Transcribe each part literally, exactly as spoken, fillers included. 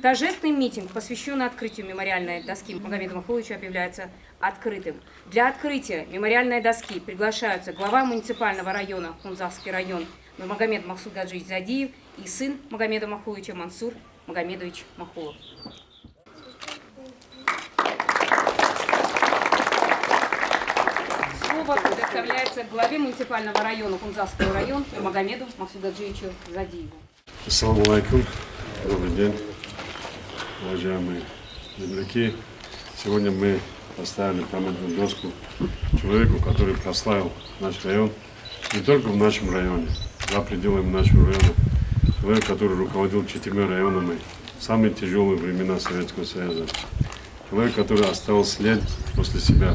Торжественный митинг, посвящённый открытию мемориальной доски Магомеда Махмудовича, объявляется открытым. Для открытия мемориальной доски приглашаются глава муниципального района Хунзахский район Магомед Махсудгаджиевич Задиев и сын Магомеда Махмудовича Мансур Магомедович Махмудов. Слово предоставляется главе муниципального района Хунзахский район Магомеду Махсудгаджиевичу Задиеву. Ассаламу алейкум. Добрый день, уважаемые земляки. Сегодня мы поставили памятную доску человеку, который прославил наш район не только в нашем районе, за пределами нашего района. Человек, который руководил четырьмя районами в самые тяжелые времена Советского Союза. Человек, который оставил след после себя,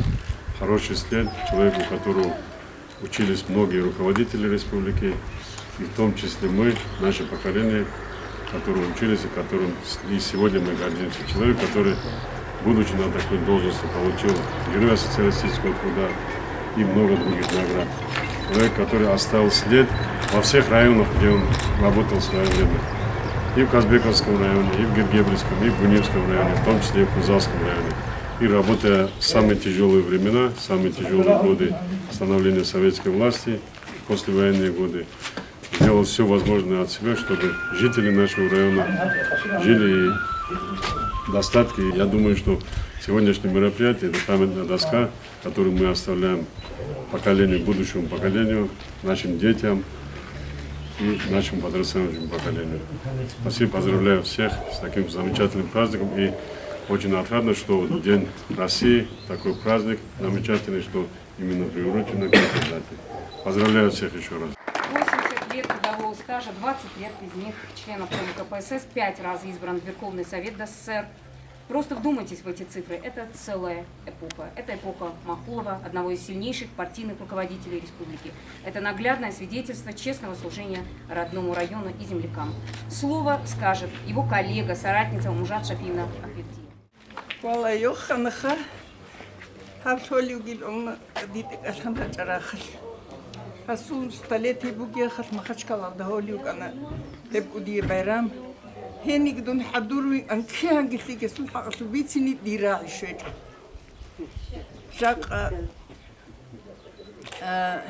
хороший след, человек, у которого учились многие руководители республики, и в том числе мы, наше поколение, которые учились и которым с- и сегодня мы гордимся. Человек, который, будучи на такой должности, получил Героя Социалистического Труда и много других наград. Человек, который оставил след во всех районах, где он работал в свое время. И в Казбековском районе, и в Гергебрийском, и в Гунибском районе, в том числе и в Хунзахском районе. И работая в самые тяжелые времена, самые тяжелые годы становления советской власти, послевоенные годы, сделал все возможное от себя, чтобы жители нашего района жили и в достатке. Я думаю, что сегодняшнее мероприятие — это памятная доска, которую мы оставляем поколению, будущему поколению, нашим детям и нашему подрастающему поколению. Спасибо, поздравляю всех с таким замечательным праздником. И очень отрадно, что вот День России, такой праздник замечательный, что именно приурочено к этой дате. Поздравляю всех еще раз. Восемьдесят лет трудового стажа, двадцать лет из них член обкома К П С С, пять раз избран в Верховный Совет Д С С Р. Просто вдумайтесь в эти цифры. Это целая эпоха. Это эпоха Махмудова, одного из сильнейших партийных руководителей республики. Это наглядное свидетельство честного служения родному району и землякам. Слово скажет его коллега, соратница Умужат Шапиевна Ахвертиева. Валла, йоханаха гьаб лъолевгил умма дитӀикӀалъан бачӀарахъалъ. Гьасул столетие бугехъалъ Махачкалалда гьолев вукӀана гьеб кӀудияб байрам. Гьениб дун хӀадур вукӀан кигьанги лъикӀасул хӀакъалъулъ бицине дир рагӀи щвечӀо. Жакъа А,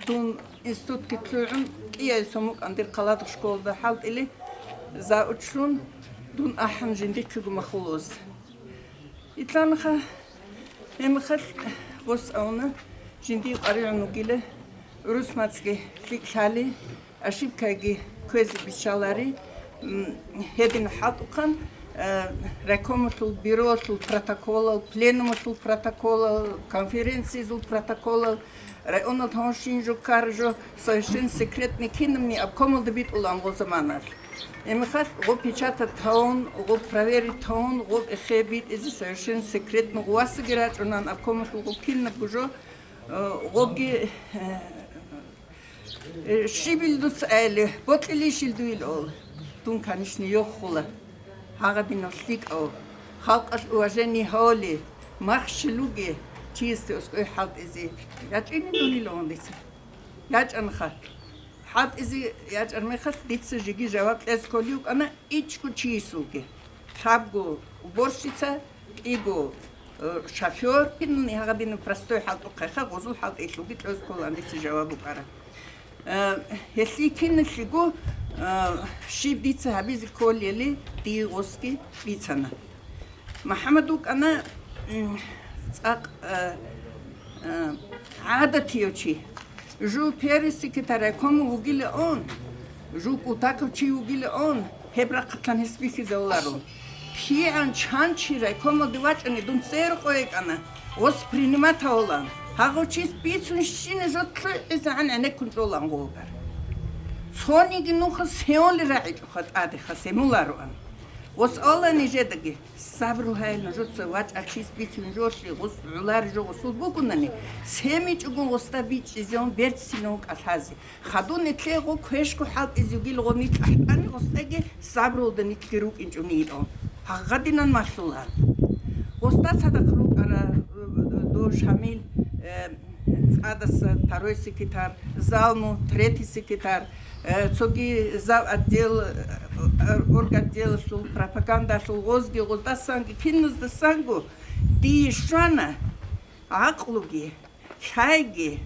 дун институтги лъугӀун, кӀиабилеб сон букӀана дир хъалаялъул школалда хӀалтӀилев, завучлъун дун ахӀана жиндихъего Махмудовас. Итанха гьебмехалъ гъос абуна, жиндие къваригӀун вугила, урус мацӀги лъикӀ лъала, ошибкаги кквезе биччалари, м, гьедин хӀалтӀухъан, э, райкомалъул бюролъул протоколал, пленумалъул протоколал, конференциязул протоколал, районалда гьанжин жо ккараб жо совершенно секретный кинабни обкомалда битӀулаан гъо заманалъ. Гьебмехалъ гъо печатать гьавун, гъо проверить гьавун, гъо эхе битӀизе совершенно секретно гъо васаги рачӀунан обкомалъул гъо кинабго жо, э, гъоги, э, Э, щибил дуца айли, бокьилищил дуил ол? Дун, конечно, йохула. Гьагъадинав лъикӀав, халкъалъ уважение гьавли, махщел вуги, чиясде оскӀой хӀалтӀизе. ЯчӀине дунил он дица. ЯчӀанха. ХӀалтӀизе ячӀар мехалъ дица жеги жаваб кьезе кколев вукӀана ичӀго чиясулги. Лъабго уборщица, кӀиго, э, шофёр, гьагъадинаб простой хӀалтӀухъеха, гъозул хӀалтӀилъулги кьезе кколан дица жаваб букӀараб. Э, гьелъие киналъего, э, щиб дица гьабизе кколели, дие гъосги бицана. МухӀаммад вукӀана, м, цӀакъ, э, э, гӀадатияв чи. Жив первый секретарь райкома вугилаан, жив кӀутакав чи вугилаан, гьеб рахъалъан гьес бихьизавуларо. КигӀан чан чи райкомалде вачӀани, дун цӀеркъо йикӀана, воспринимать гьавулаан. Гьагъав чияс бицун щина жо лъугӀизегӀан гӀенеккун чӀолаан гъогар. Цониги нуха сеоли рагӀичӀоха тӀадеха, семулароан. Гъос ала нижедаги, сабру гьайилан, жуца вачӀа чияс бицун жолъи, гъос гӀолари жо гъосул бугунани, семичӀогун гъосда бичӀчӀизеун берцинав кӀалъазе. Хадур нитлъего квешго хӀалтӀизегил гъо нилъ ахӀани, гъосдаги сабрулда нилъги рукӀинчӀунин. Гьагъадинан малъула. Гъосда цадахъ рукӀара, э, до Шамил, э, цӀадаса второй секретарь, Залму третий секретарь, э, цоги зав отдел, э, орготделалъул, пропагандалъул, гъозги гъоздасанги киназдасанго дие щвана гӀакълуги, лъайги,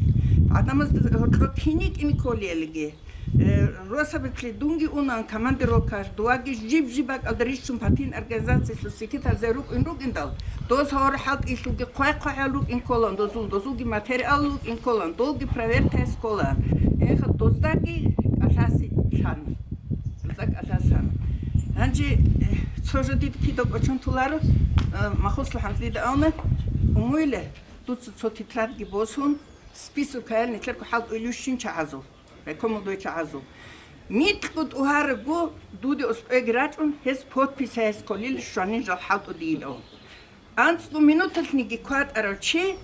гӀадамазда гьоркьоб кин йикӀине кколелги, э, росабитлъи дунги унан командировкалъ, дувагги жиб-жиб бакӀалда рищун партийный организациялъул секретарьзе рукӀин ругиндал, доз гьавар хӀалтӀилъулги хъвай-хъвай рукӀин кколан дозул, дозулги материал рукӀин кколан, долги проверкаяс кколан. Гьеб доздаги кӀалъазе лъана. Дозда кӀалъазе лъана. Гьанже, э, цо жо дида кида кӀочон толаро, э, Махуслу ХӀамзида авна, умуйле, дуца цо тетрадги босун, списокаял нилъерго хӀалтӀулев щин чагӀазул, райкомалда чагӀазул. Микьго тӀугьарабго дуде аскӀоги рачӀун, гьес подпись гьес кколел щванин жал хӀалтӀу диилав. АнцӀго минуталъниги кватӀарав чи,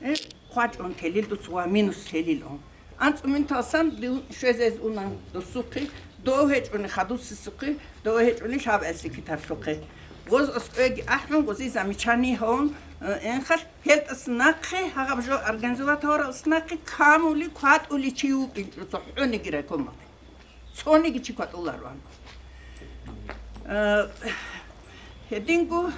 э, хъвачӀун телил дуца ва минус телил ун. АнцӀго минуталсан дун щвезайз уна досухъе, дов гьечӀони хадусесухъе, дов гьечӀони лъабгӀел секретарьлъухъе. Гъоз аскӀоги ахӀун, гъози замечание гьавун, э, энхалъ гьелтӀас нахъе, гьагъаб жо организовать гьаваралас нахъе камули кватӀули чи вукӀинчӀо цо хӀуниги райкомалде. Цониги чи кватӀулароан. Э, гьединго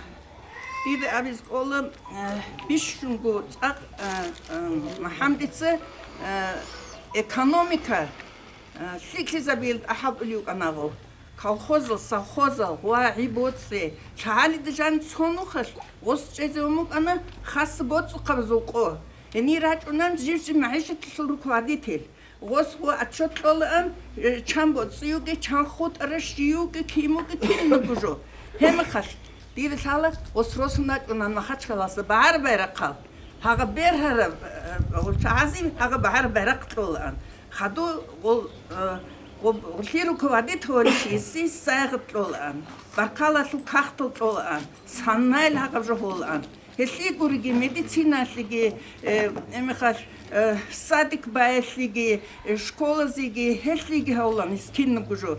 дида абиз кӀола, э, бищунго цӀакъ, э, э, МахӀамдица, э, экономика, э, лъикӀлъизабиялда ахӀалтӀулев вукӀана гъов. Колхозал, совхозал, гъвагӀи, боцӀи, лъагӀалида жаниб цо нухалъ гъос чӀезе ун букӀана хасса боцӀухъабазул къо. Гьенир рачӀунан жив-жив магӀишаталъул руководитель. Гъос гъо отчет кьолаан, э, чан боцӀиюги, чан хутӀара, щиюги, кимуги, кинабго жо. Гьебмехалъ, дида лъала, гъос росун рачӀунан Махачкаласа багӀараб байрахъал. Гьагъа бергьараб, э, гъол чагӀази гьагъа багӀараб байрахъ кьолаан. Хаду гъол, э, гъоб-, гъолъи руководит гьолищиси сайгъат кьолаан. Баркалалъул кагътал кьолаан. Саннайил гьагъаб жо гьолаан. Гьелъие гуриги, медициналъеги, э, эмехалъ, э, садик баялъеги, э, школазеги, гьелъиеги гьавулан гьес кинабго жо.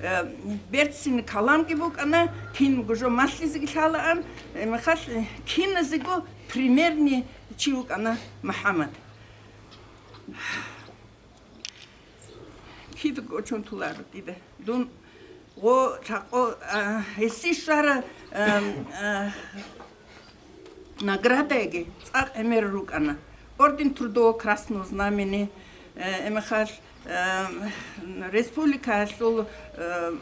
Э, берцин каламги букӀана, кинабго жо малъизеги лъалаан, эмехалъ, э, киназего примерный чи вукӀана МахӀаммад. Кидаго кӀочон толаро дида. Дун гъо лъакъо, а, гьесие щвара, ам, а, наградаяги цӀакъ гӀемер рукӀана. Орден Трудового Красного Знамени, э, эмехалъ, ам, республикаялъул, ам,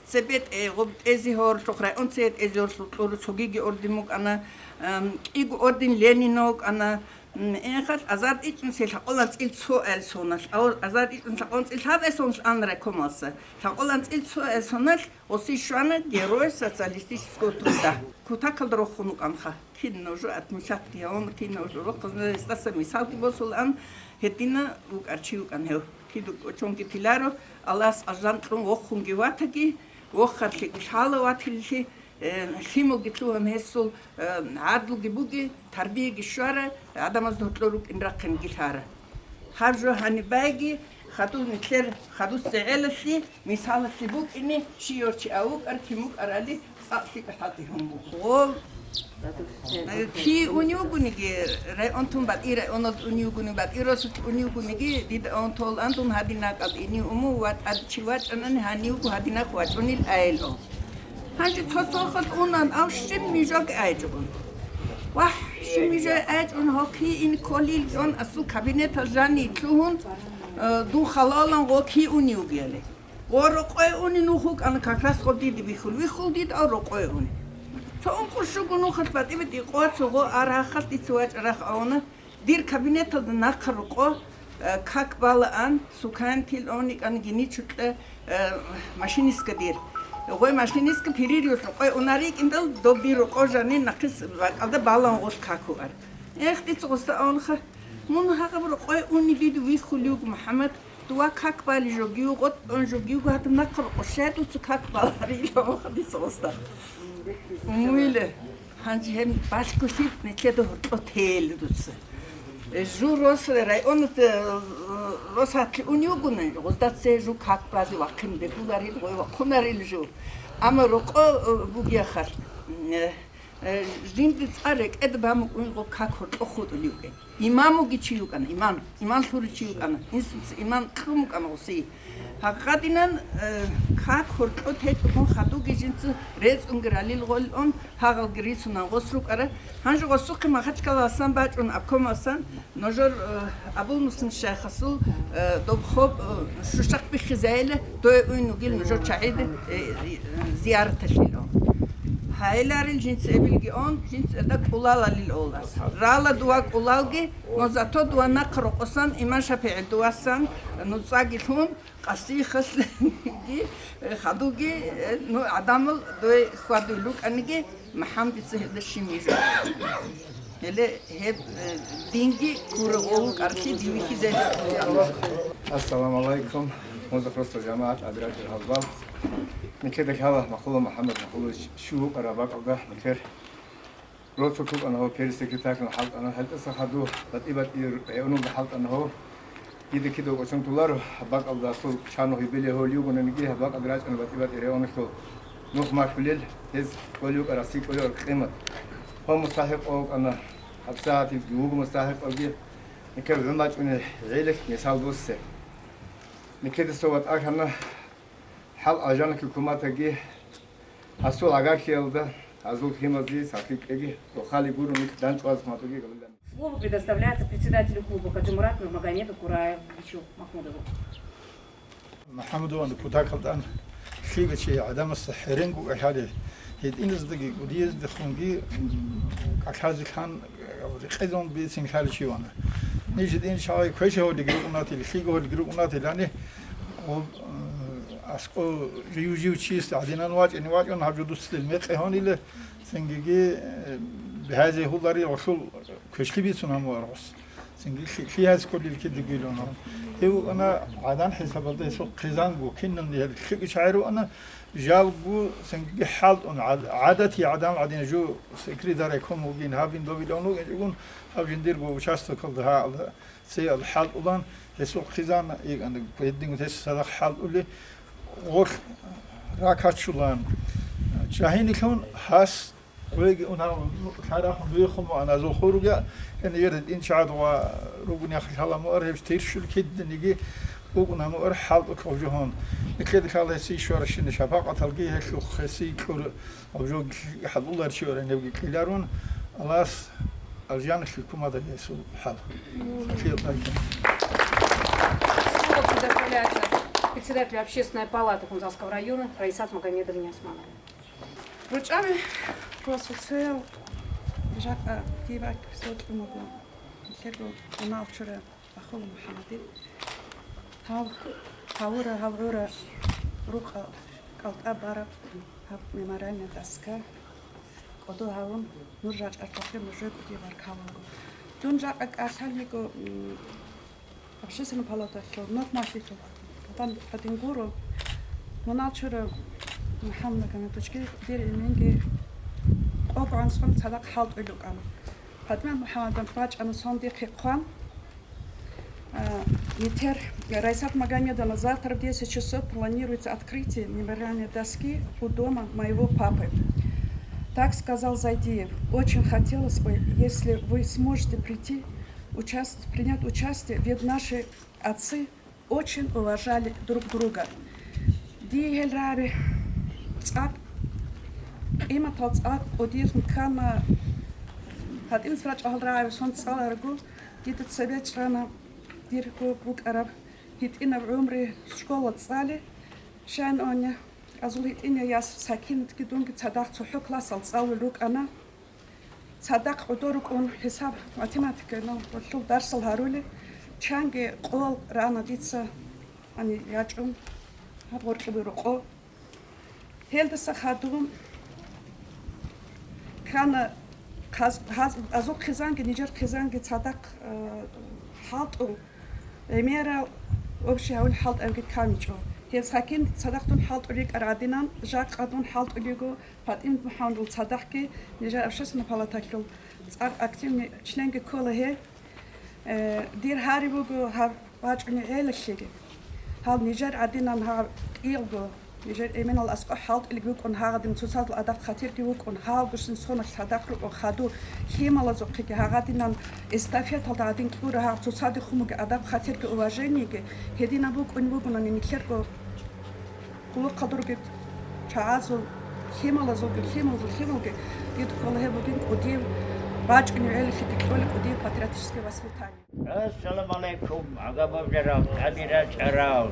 цебетӀе гъоб тӀезе гьорлъухъ, район цебетӀезе гьорлъухъ кьуру цогиги орден букӀана, ам, кӀиго орден Ленина вукӀана, М, эхалъ азар ичӀнусе лъакъолан цӀил цо эл соналъ, ав-, азар ичӀнус лъакъолан цӀил лъаб эл соналъ ан райкомалса. Лъакъолан цӀил цо эл соналъ гъоси щвана Герой социалистического труда. Кутакалда рохун вукӀанха. Кин нужу отмечатки гьавун, кин нужу рохъазна, рестаса мисалги босулаан, гьедина вукӀарчи вукӀан гьев. Киду кӀочонги тиларо, Аллагьас ажан кьун вохунги ватаги, вохарлъи гулъала ватилли, Э, лъималги лъугьун гьесул, э, гӀадлуги буги, тарбияги щвара, гӀадамазда гьоркьор рукӀин рахъинги лъара. Гьаб жо гьаниб байги, хадур нилъер хадусегӀелалъе, мисалалъе букӀине, щиявчи авукӀар, ким вукӀарали цӀакъ лъикӀа хӀалтӀи гьун буго. Гъо, э, кий унев вугониги, районтун батӀи районалда унев вугони, батӀи росулъ унев вугониги, дида онтол андун гьадин накӀалда ине уму ва тӀад чи вачӀанани гьанивго гьадинахъ вачӀунил айило. Гьанже цо-цохалъ унан, ав щиб мижаги айчӀун. Вагь, щиб мижаги айчӀун, гьо кий ин кколил кӀун, асул кабинетал жанни лъугьун, э, дун халалан гъо кий уни вугели. Гъо рокъой уни нух вукӀана, как раз гъо диде вихьул. Вихьул дида ав рокъой уни. Цо ункъурщуго нухалъ батӀи-батӀи къо цо гъо арахалъ дица вачӀарахъ авуна. Дир кабинеталда нахъа рукъо, э, как балаан, сукаянтил оникӀан гиничукьа, э, машинистка дир. Гъой машинистка перерывлъун къой унарикӀиндал, доб дир рукъо жанин нахъис бакӀалда балан гъолъ какуар. Эх, дица гъоста авлха, мун гьагъаб рукъой уни дид вихьулев, МухӀаммад, дова как бали жогив, гъотӀ он жогив, гьадаб нахъа рукъо щай дуца как баларила, дица гъоста. Муйле. Гьанже гьеб балъголъи нилъеда гьоркьо тел дуца. Э, жу рос районат, э, рос гьатлъи ун югуна, гъозда це жу как базе вахъин бегуларил, гъой вахъунарил жу. Амма рокъо, э, бугехалъ, э, Э, жинда цӀар рекӀеда бамукӀунго как гьоркьо хутӀулев вукӀин. Имамуги чи вукӀана, имам, имам лъурав чи вукӀана, инсуца имам кьун вукӀана гъосие. Гьакъадинан, э, как гьоркьо тетӀун хадуги жинца рецӀунги ралил гъолон, гьагъалги рицунан гъос рукӀара. Гьанже гъосухъе Махачкаласан бачӀун обкомасан, нужер, э, Абул Муслим шайхасул, э, доб хоб, э, шушахъ биххизайила, дое уйнугил нужер чагӀида, э, э, зияраталъило. Гьайиларил жинца эбилги он, жинца эда кӀулалалил олас. Рала дува кӀулалги, но зато дува нахъ рокъосан иман ШапигӀи дувасан нуцӀаги лъун, къасихалги, э, хадуги, э, ну, гӀадамал дой хьвадуй рукӀаниги, МахӀамдица гьелда щиб нижер. Гьеле гьеб, э, динги ккурав гъов вукӀаралъе дивихьизе. Ассаламу алайкум, музахъ росла жамагӀат, абирачӀел гьалбал. Никеда лъала Махъула МухӀаммад Махъулович щив вукӀараб бакӀалда никер росулъ вукӀана гьав, первый секретарь хӀалтӀана, гьалтӀаса хадув батӀи-батӀи регӀуналда хӀалтӀана гьав. Дида кида кӀочон туларо, бакӀалда асул чанго гьибиле гьолев вугонаниги, гьаб бакӀалда рачӀана батӀи-батӀи регӀуналъул нух малъулел, гьез кӀолев вукӀа Россия кӀолев къимат. Гьав мустахӀикъав вукӀана, гьабсагӀатилги вуго мустахӀикъавги, никер гӀун бачӀунеб гӀелалъ мисал боссе. Никедаса ватӀа хана хӀал алжана хӀукуматаги, Асул гӀагарлъиялда, азул лъималзи сахлъи кьеги, рохали гурони данчӀваз хъватӀуги галилан. Слово предоставляется председателю клуба Хаджимурат Нурмагомедовичу Махмудову. МухӀаммадован кутакалдан лъига чи гӀадамасда хӀеренго кӀалъале, гьединаздаги кӀудияздехунги, м, кӀалъазе лъан, рекъезун бицин лъаличи вана. Ниж гьедин чагӀи квеша гьолиги рукӀунатил, лъига гьолиги рукӀунатил, гьани, гьоб, м, аскӀо жив-жив чиясда гӀадинан вачӀине вачӀун гьаб жо дуцилел мекъи гьонила, цингиги, э, бигьазе гьулари гъолъул квешлъи бицун гьаму аргъус. Цинги лъи-, лъигьаз кколел кидаги луна. Гьев вукӀана гӀадан хӀисабалда гьесул хъизанго, кинални гьел лъикӀи чагӀи руана, жалго, цинги хӀалтӀун, гӀад-, гӀадатиял гӀадан гӀадин жо секретарь ккун вугин, гьабин добилан вугин чӀугун, гьаб жиндирго участокалда гьаалда. Цеял хӀалтӀулан, гьесул хъизан, гьединго гьес цадахъ хӀалтӀули, гъолъ ракачулан, жагьинилъун гьас гъвеги унав лъарахун дуехун муан азул хуруга, гьенир динчагӀад ва ругун яхъ лъала муар гьеб тиршул кидданиги букӀуна муар хӀалтӀулъ гъов жагьун. Никеда лъала гьесие щваращина шапакъаталги гьелъухъ гьесие кьур Абжо хӀалулар чи ореневги кьеларун, Аллагьас алжаналъе кумада гьесул хӀал. Слово предоставляется председателю общественной палаты Хунзахского района Раисат Магомедовне Османовой. РучӀаби росуцел жакъа дивак сокьумого лъего унал чура. Ахула МухӀаммадил, гьав, гьавура, гьав гӀура рукъа кӀалтӀа бараб гьаб мемориальная доска кӀодо гьавун, нуж рачӀаралъухъе нужее кӀудияб баркалла. Дун жакъа кӀалъал йиго, м, общественный палаталъул, нухмалъилъул гьадин гуро, мунал чура МухӀаммад Магомедовичги дир эменги къого гӀанцӀун цадахъ хӀалтӀулел рукӀана. ПатӀимат МухӀаммадовна бачӀана сон дихъе хъван, А, Нитер, Раисат Магомедовна, завтра в десять часов планируется открытие мемориальной доски у дома моего папы. Так сказал Зайдиев. Очень хотелось бы, если вы сможете прийти, участ-, принять участие, ведь наши отцы очень уважали друг друга. Дие гьел раби цӀакъ, къиматал цӀакъ кӀудиязун ккана, гьатӀинас рачӀал гьал рагӀаби сон цӀаларго, дида цебе чӀана дирго букӀараб гьитӀинаб гӀумру школа цӀали, щайин оня, азул гьитӀинияс Сакинатги дунги цадахъ цохӀо классал цӀалулел рукӀана. Цадахъ гӀодор рукӀун хӀисаб, математика, ну, гьелъул дарсал гьарули, чанги къо рана дица, гьаниб ячӀун, гьаб гъоркье рокъо. Гьелдаса хадуб ккана хъаз-, гьаз-, азул хъизанги, нижер хъизанги цадахъ, э, хӀалтӀул, гӀемерал общий гьавил хӀалтӀавги камичӀо. Гьеб Сакин цадахъ дун хӀалтӀулел рукӀар гӀадинан, жакъа дун хӀалтӀулел руго, ПатӀимат МухӀаммадовна цадахъги, нижер общественный палаталъул цӀакъ активный членги ккола гьев. Э, дир гьари буго гьаб бачӀунеб гӀелалъеги. Гьал нижер гӀадинан гьаб кӀиялго Нижер эменал аскӀоб хӀалтӀилги вукӀун, гьагъадин цоцазул адаб-хатирги вукӀун, гьалгушин соналъ гьадахъ рукӀун хадур лъималазухъеги гьагъадинан эстафеталда гьадин кьура гьагъ цоцадехун бугеб адаб-хатирги уважениеги гьединаб букӀун бугони, нилъерго хъулухъалда ругел чагӀазул лъималазулги, лъималазул лъималги, кӀиго ккола гьеб бугин кӀудияб рачӀунев гӀелалъеги кьола кӀудияб патриотическое воспитание. Ассаламу гӀалайкум, агабаб-, жарав, тӀаде рачӀарав.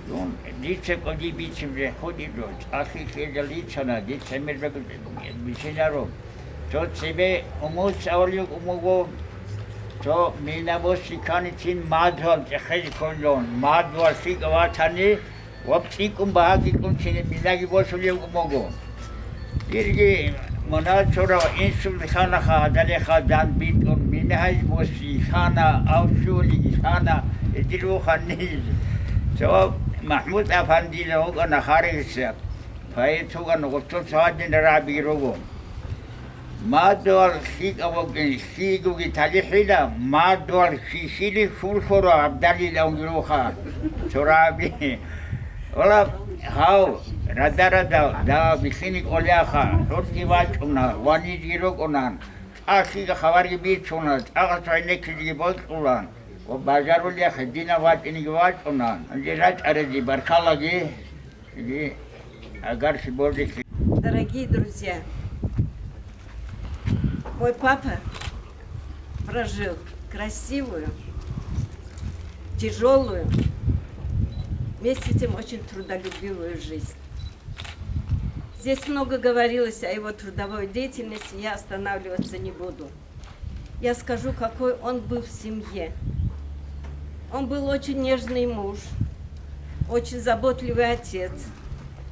Дун, дица кӀуди бицин жо хутӀичӀо, цӀакъ лъикӀ хӀежал рицана, дица мер бицинаро. Цо цебе умус авлугъ умуго, цо мина босиканицин мадугьал чӀехезе кколлъун, мадугьал лъикӀав ватани, ва цӀикӀкӀун багьаги кьун, цин минаги босулев вуго. Ирги мунацора ва инсул хана хадалеха дан битӀун, минагьай боси хана, авсули хана, эдир вуха низ. Цо МахӀмуд Афандила вукӀана гьариса, поэт вуган, гъуццул цо гьадин рагӀаби руго. Мадугьал лъикӀав вукӀин лъигоги талихӀила, мадугьал щишили хьул хьура гьабдалилан гируха цораби. Вала, гьав, рада-радал, да, бихьиник олеаха, гьурги вачӀуна, ва нижги рукӀунан, цӀакъ лъига хабарги бицуна, цӀакъ цо гӀенеккизеги бокьулан, ва бажарулеха дина вачӀиниги вачӀунан, гьанже рачӀарази баркалаги. Дорогие друзья, мой папа прожил красивую, тяжелую, вместе с тем очень трудолюбивую жизнь. Здесь много говорилось о его трудовой деятельности, я останавливаться не буду. Я скажу, какой он был в семье. Он был очень нежный муж, очень заботливый отец,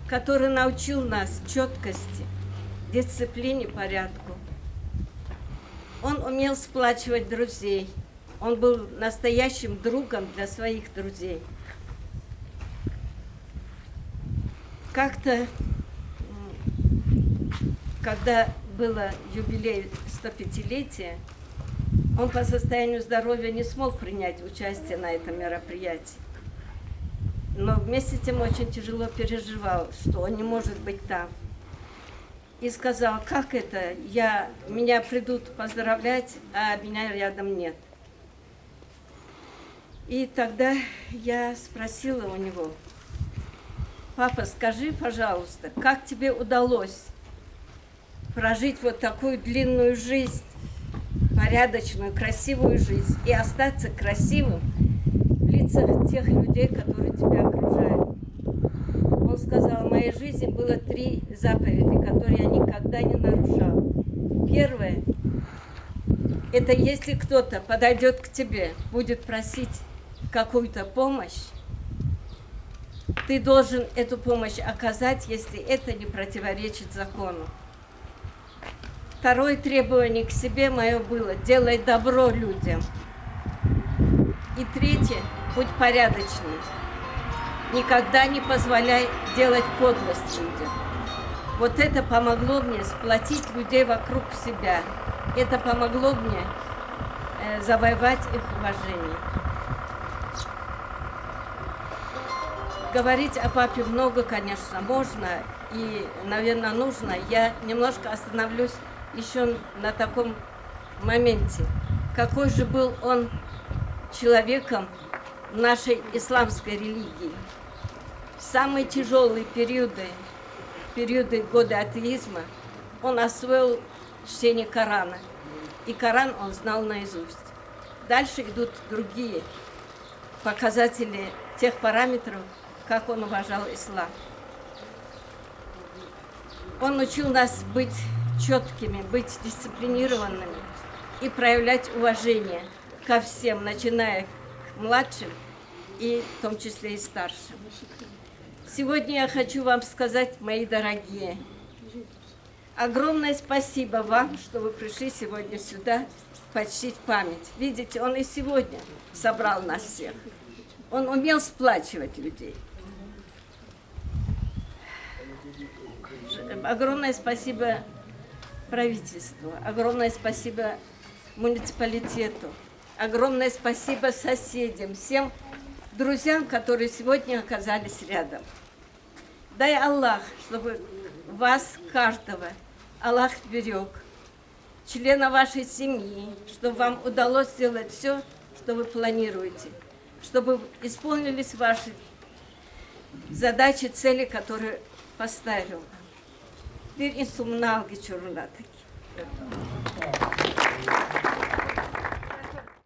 который научил нас четкости, дисциплине, порядку. Он умел сплачивать друзей. Он был настоящим другом для своих друзей. Как-то, м, когда было юбилей сто пятилетия, он по состоянию здоровья не смог принять участие на этом мероприятии. Но вместе с тем очень тяжело переживал, что он не может быть там. И сказал: «Как это? Я, меня придут поздравлять, а меня рядом нет». И тогда я спросила у него: «Папа, скажи, пожалуйста, как тебе удалось прожить вот такую длинную жизнь, порядочную, красивую жизнь и остаться красивым в лицах тех людей, которые тебя окружают?» Он сказал: «В моей жизни было три заповеди, которые я никогда не нарушал. Первое, это если кто-то подойдет к тебе, будет просить какую-то помощь, ты должен эту помощь оказать, если это не противоречит закону. Второе требование к себе мое было: делай добро людям. И третье, будь порядочным. Никогда не позволяй делать подлость людям». Вот это помогло мне сплотить людей вокруг себя. Это помогло мне, э, завоевать их уважение. Говорить о папе много, конечно, можно и, наверное, нужно. Я немножко остановлюсь еще на таком моменте. Какой же был он человеком в нашей исламской религии. В самые тяжелые периоды, периоды годы атеизма, он освоил чтение Корана. И Коран он знал наизусть. Дальше идут другие показатели тех параметров, как он уважал ислам. Он учил нас быть четкими, быть дисциплинированными и проявлять уважение ко всем, начиная к младшим и в том числе и старшим. Сегодня я хочу вам сказать, мои дорогие, огромное спасибо вам, что вы пришли сегодня сюда почтить память. Видите, он и сегодня собрал нас всех. Он умел сплачивать людей. Огромное спасибо правительству, огромное спасибо муниципалитету, огромное спасибо соседям, всем друзьям, которые сегодня оказались рядом. Дай Аллах, чтобы вас, каждого, Аллах берег, члена вашей семьи, чтобы вам удалось сделать все, что вы планируете, чтобы исполнились ваши задачи, цели, которые поставил. Дир инсул мунагьалги чурунатаги.